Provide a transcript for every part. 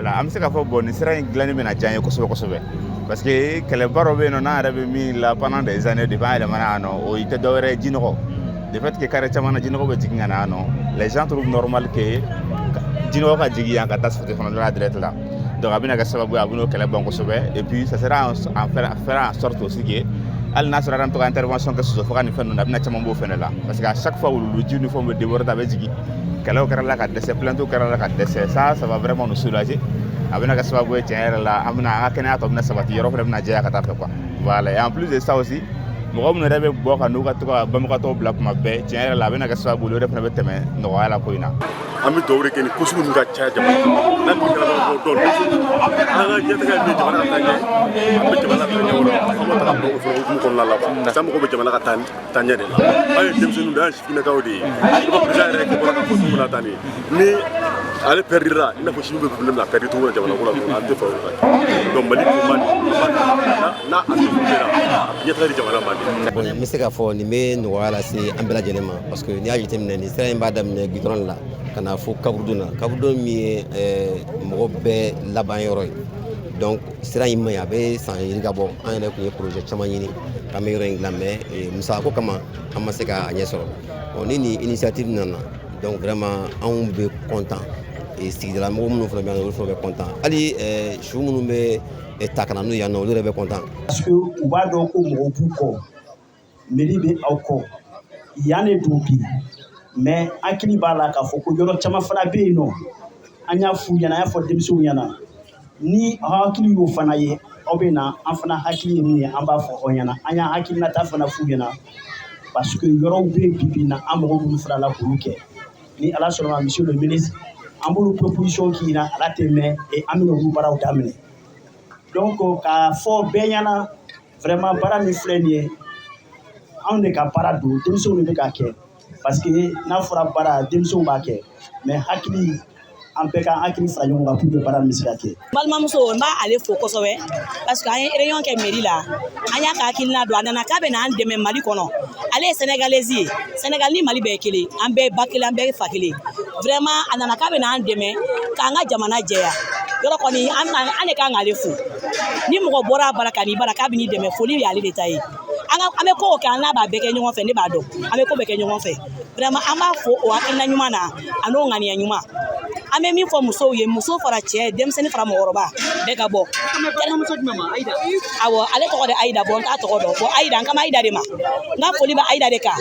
Voilà, an bɛ se k'a fɔ, bon, nin sira in dilanni bɛna diya n ye kosɛbɛ kosɛbɛ, parce que kɛlɛba dɔ bɛ yen nɔ, n'an yɛrɛ bɛ min la pendant des années, depuis an yɛlɛmana yan nɔ, o tɛ dɔwɛrɛ ye, jinɔgɔ. De fait que carré caman na, jinɔgɔ bɛ jigin ka na yan nɔ. Les gens trouvent normal que jinɔgɔ ka jigin yan ka taa société fana la direct la. Donc a bɛna kɛ sababu ye, a bɛn'o kɛlɛ ban kosɛbɛ. Et puis ça sera en faire en sorte aussi que hali n'a sɔrɔ an bɛ to ka intervention kɛ soso faga ni fɛn ninnu na, a bɛna caman b'o fɛnɛ la, parce que à chaque fois wuluwuluji ni fɛnw bɛ déborder, a bɛ jigin. Kɛlɛw kɛra la ka dɛsɛ, plaintes kɛra la ka dɛsɛ. Ça va vraiment nous soulager. A bɛna kɛ sababu ye, tiɲɛ yɛrɛ la, an bɛna an ka kɛnɛya tɔ bɛna sabati, yɔrɔ fɛnɛ bɛna jɛya ka taa fɛ quoi. Voilà, et en plus de ça aussi, mɔgɔ minnu yɛrɛ bɛ bɔ ka n'u ka to ka banbagatɔw bila kuma bɛɛ, tiɲɛ yɛrɛ la, a bɛna kɛ sababu ye, olu yɛrɛ fana bɛ tɛmɛ nɔgɔya la ko in na. An bɛ dugawu de kɛ ni ko sugu ninnu ka caya jamana kɔnɔ. N'a tun kɛra dɔrɔn, an ka ɲɛtaga ye min ye, jamana ka taa ɲɛ, an bɛ jamana taa ɲɛ o la. An b'o ta ka bila o fana hukumu kɔnɔna la quoi, parce que an mago bɛ jamana ka taa ɲɛ de la. An ye denmisɛnninw de ye, an ye sifinnakaw de ye. I ko président yɛrɛ bɔra ka fɔ cogo min na tan, ni ale perdira, i n'a fɔ sini bɛ problème na, a perdu cogo min na jamana ko la, an tɛ fɛ o ka kɛ. Donc Mali ko man n'a a développé a bɛ ɲɛtaga di jamana ma de. Bon, n bɛ se k'a fɔ nin bɛ nɔgɔya lase an bɛɛ lajɛlen ma, parce que n'i y'a jateminɛ, nin sira in b'a daminɛ goudron la ka na fo kaburudon na. Kaburudon min ye mɔgɔ bɛɛ laban yɔrɔ ye. Donc sira in man ɲi, a bɛ san yirika bɔ. An yɛrɛ tun ye projet caman ɲini k'an bɛ yɔrɔ in dilan, mais musakako kama, an ma se k'a ɲɛ sɔrɔ. Bon, ni nin initiative nana, donc vraiment anw bɛ content, sigidala mɔgɔ minnu fana bɛ yan, olu fana bɛ content. Hali su minnu bɛ ta ka na n'u yan nɔ, olu yɛrɛ bɛ content. Parce que u b'a dɔn ko mɔgɔw b'u kɔ, mairie bɛ aw kɔ yan de don bi. Mais hakili b'a la k'a fɔ ko yɔrɔ caman fana bɛ yen nɔ. An y'a f'u ɲɛna, an y'a fɔ denmisɛnw ɲɛna, ni aw hakili y'o fana ye, aw bɛ na. An fana hakili ye min ye, an b'a fɔ aw ɲɛna. An y'a hakilinata fana f'u ɲɛna, parce que yɔrɔw bɛ yen bi bi in na, an mago b'olu fana la k'olu kɛ. Ni Ala sɔnna ma, monsieur le ministre, an b'olu proposition k'i ɲɛna, ala tɛ mɛn, an bɛna olu baaraw daminɛ. Donc k'a fɔ bɛɛ ɲɛna, vraiment, baara min filɛ nin ye, anw de ka baara don, denmisɛnw de bɛ k'a kɛ, parce que n'a fɔra baara, denmisɛnw b'a kɛ, mais hakili, an bɛɛ ka hakili fara ɲɔgɔn kan pour que baara min bɛ se ka kɛ. Balimamuso, n b'a ale fo kosɛbɛ, parce que an ye réunion kɛ mairie la, an y'a ka hakilina don. A nana k'a bɛ n'an dɛmɛ Mali kɔnɔ. Ale ye Sénégalaise ye. Sénégal ni Mali bɛɛ ye kelen, an bɛɛ ye ba kelen, an bɛɛ ye fa kelen. Vraiment, a nana k'a bɛ n'an dɛmɛ k'an ka jamana jɛya. Yɔrɔ kɔni, an de kan k'ale fo. Ni mɔgɔ bɔra a bara ka n'i bara k'a bɛ n'i dɛmɛ, foli y'ale de ta ye. An ka an bɛ ko o kɛ, an n'a b'a bɛɛ kɛ ɲɔgɔn fɛ. Ne b'a dɔn, an bɛ ko bɛɛ kɛ ɲɔgɔn fɛ. Vraiment, an b'a fo o hakilina ɲuman na, a n'o ŋaniya ɲuman. An bɛ min fɔ musow ye, muso fara cɛ, denmisɛnnin fara mɔgɔkɔrɔba, bɛɛ ka bɔ. Awɔ, ale tɔgɔ de Ayida. Bɔn, n t'a tɔgɔ dɔn. Bɔn, Ayida, an kama Ayida de ma. N ka foli bɛ Ayida de kan.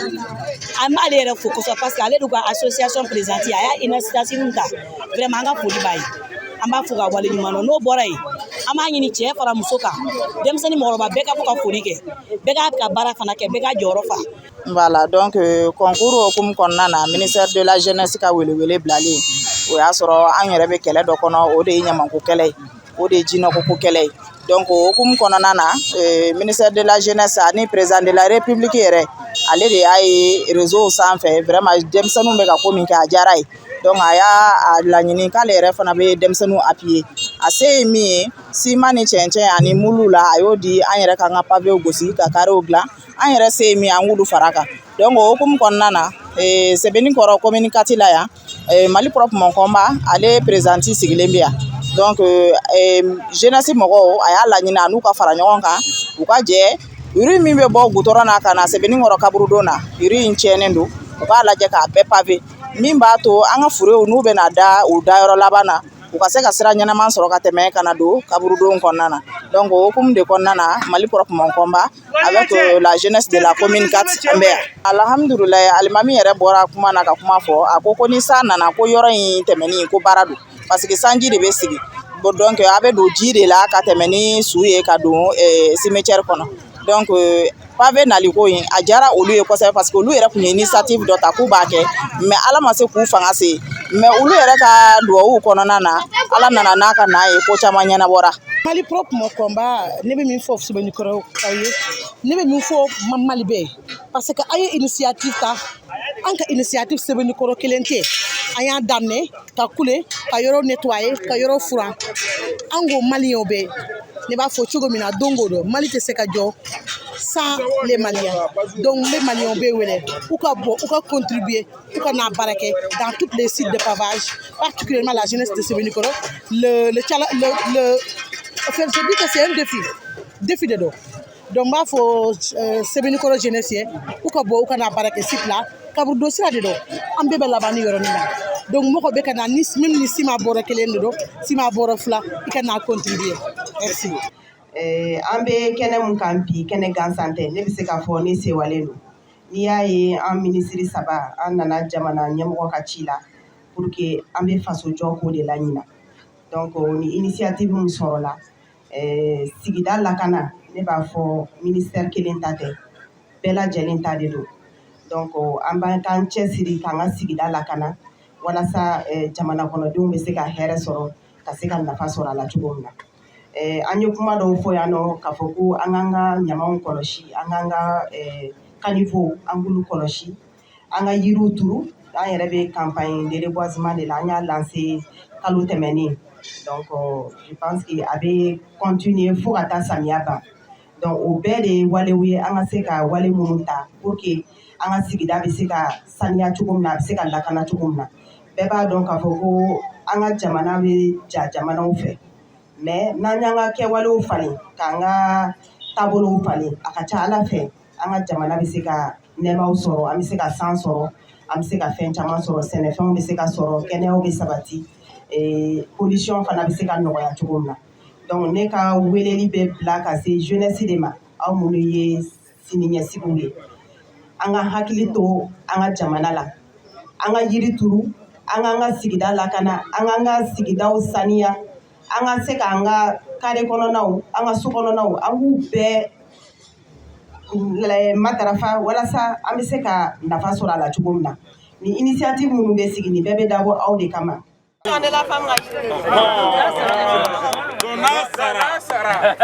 An b'ale yɛrɛ fo kosɛbɛ, parce que ale de ka association présidente, a y'a initiative ta. Vraiment, an ka foli b'a ye, an b'a fo ka waleɲuman dɔn. N'o bɔra yen, an b'a ɲini cɛ fara muso kan, denmisɛnnin, mɔgɔkɔrɔba, bɛɛ ka bɔ ka foli kɛ, bɛɛ k'a ka baara fana kɛ, bɛɛ k'a jɔyɔrɔ fa. Voilà, donc concours hokumu kɔnɔna na, ministère de la Jeunesse ka welewele bilalen, o y'a sɔrɔ an yɛrɛ bɛ kɛlɛ dɔ kɔnɔ, o de ye ɲamanko kɛlɛ ye, o de ye jinɔgɔko kɛlɛ ye. Donc o hokumu kɔnɔna na, ministère de la Jeunesse ani président de la République yɛrɛ, ale de y'a ye réseau sanfɛ, vraiment, denmisɛnninw bɛ ka ko min kɛ, a diyara ye. Donc a y'a laɲini k'ale yɛrɛ fana bɛ denmisɛnninw appuyer. A se ye min ye, siman ni cɛncɛn ani mulu la, a y'o di an yɛrɛ k'an ka pavéw gosi ka carréw dilan. An yɛrɛ se ye min ye, an k'olu fara kan. Donc o hokumu kɔnɔna na, Sebenikɔrɔ commune 4 la yan, Mali Propre Mon Combat, ale présidente sigilen bɛ yan. Donc jeunesse mɔgɔw, a y'a laɲini a n'u ka fara ɲɔgɔn kan, u ka jɛ rue min bɛ bɔ goudron na ka na Sebenikɔrɔ kaburudon na, rue in tiɲɛnen don, u k'a lajɛ k'a bɛɛ pavé, min b'a to an ka furew n'u bɛna da u dayɔrɔ laban na, u ka se ka sira ɲɛnama sɔrɔ ka tɛmɛ ka na don kaburudon kɔnɔna na. Donc o hokumu de kɔnɔna na, Mali Propre Mon Combat avec la jeunesse de la commune 4, an bɛ yan. Alhamdulilayi, alimami yɛrɛ bɔra kuma na ka kuma fɔ. A ko ko ni san nana, ko yɔrɔ in tɛmɛni ko baara don, parce que sanji de bɛ sigi. Bon, donc a bɛ don ji de la ka tɛmɛ ni su ye ka don cimetière kɔnɔ. Donc pavé naliko in, a diyara olu ye kosɛbɛ, parce que olu yɛrɛ tun ye initiative dɔ ta k'u b'a kɛ, mais Ala ma se k'u fanga se. Mais olu yɛrɛ ka duwawu kɔnɔna na, Ala nana n'a ka na ye, ko caman ɲɛnabɔra. Mali Propre Mon Combat, ne bɛ min fɔ Sebenikɔrɔ aw ye, ne bɛ min fɔ Mali bɛɛ ye, parce que an ye initiative ta. An ka initiative, Sebenikɔrɔ kelen tɛ. An y'a daminɛ ka kule ka yɔrɔ nettoyer, ka yɔrɔ furan. An ko Maliyɛnw bɛɛ, Ne b'a fɔ cogo min na, don o don, Mali tɛ se ka jɔ sans les Maliens. Donc n bɛ Maliens bɛɛ wele u ka bɔ, u ka contribuer, u ka n'a baara kɛ dans toutes les sites de pavage, particulièrement la jeunesse de Sébénikoro. Le le le enfin, je dis que c'est un défi, défi de don. Donc n b'a fɔ Sébénikoro jeunesse ye, u ka bɔ, u ka n'a baara kɛ site la. Kaburudo sira de don, an bɛɛ bɛ laban ni yɔrɔnin na. Donc mɔgɔ bɛ ka na ni même ni ciment bɔrɔ kelen de don, ciment bɔrɔ 2, i ka n'a contribuer. Merci. An bɛ kɛnɛ mun kan bi, kɛnɛ gansan tɛ. Ne bɛ se k'a fɔ ne sewalen don. N'i y'a ye an minisiri saba, an nana jamana ɲɛmɔgɔ ka ci la pour que an bɛ faso jɔ ko de la ɲina. Donc ni initiative min sɔrɔla, sigida lakana, ne b'a fɔ ministère kelen ta tɛ, bɛɛ lajɛlen ta de don. Donc an b'an k'an cɛsiri k'an ka sigida lakana walasa jamana kɔnɔdenw bɛ se ka hɛrɛ sɔrɔ, ka se ka nafa sɔrɔ a la cogo min na. An ye kuma dɔw fɔ yan nɔ k'a fɔ ko an k'an ka ɲamanw kɔlɔsi, an k'an ka caniveau, an k'olu kɔlɔsi, an ka yiriw turu. An yɛrɛ bɛ campagne de reboisement de la, an y'a lancé kalo tɛmɛnen. Donc je pense que a bɛ continuer fo ka taa samiya ban. Donc o bɛɛ de ye walew ye an ka se ka wale minnu ta pour que an ka sigida bɛ se ka saniya cogo min na, a bɛ se ka lakana cogo min na. Bɛɛ b'a dɔn k'a fɔ ko an ka jamana bɛ ja jamanaw fɛ, mais n'an y'an ka kɛwalew falen, k'an ka taabolow falen, a ka ca Ala fɛ, an ka jamana bɛ se ka nɛɛmaw sɔrɔ, an bɛ se ka san sɔrɔ, an bɛ se ka fɛn caman sɔrɔ, sɛnɛfɛnw bɛ se ka sɔrɔ, kɛnɛyaw bɛ sabati, pollution fana bɛ se ka nɔgɔya cogo min na. Donc ne ka weleli bɛ bila ka se jeunesse de ma, aw minnu ye sini ɲɛsigiw ye, an ka hakili to an ka jamana la, an ka yiri turu, an k'an ka sigida lakana, an k'an ka sigidaw saniya, an ka se k'an ka carré kɔnɔnaw, an ka so kɔnɔnaw, an k'u bɛɛ matarafa walasa an bɛ se ka nafa sɔrɔ a la cogo min na. Ni initiative minnu bɛ sigi, nin bɛɛ bɛ dabɔ aw de kama. N'a sara.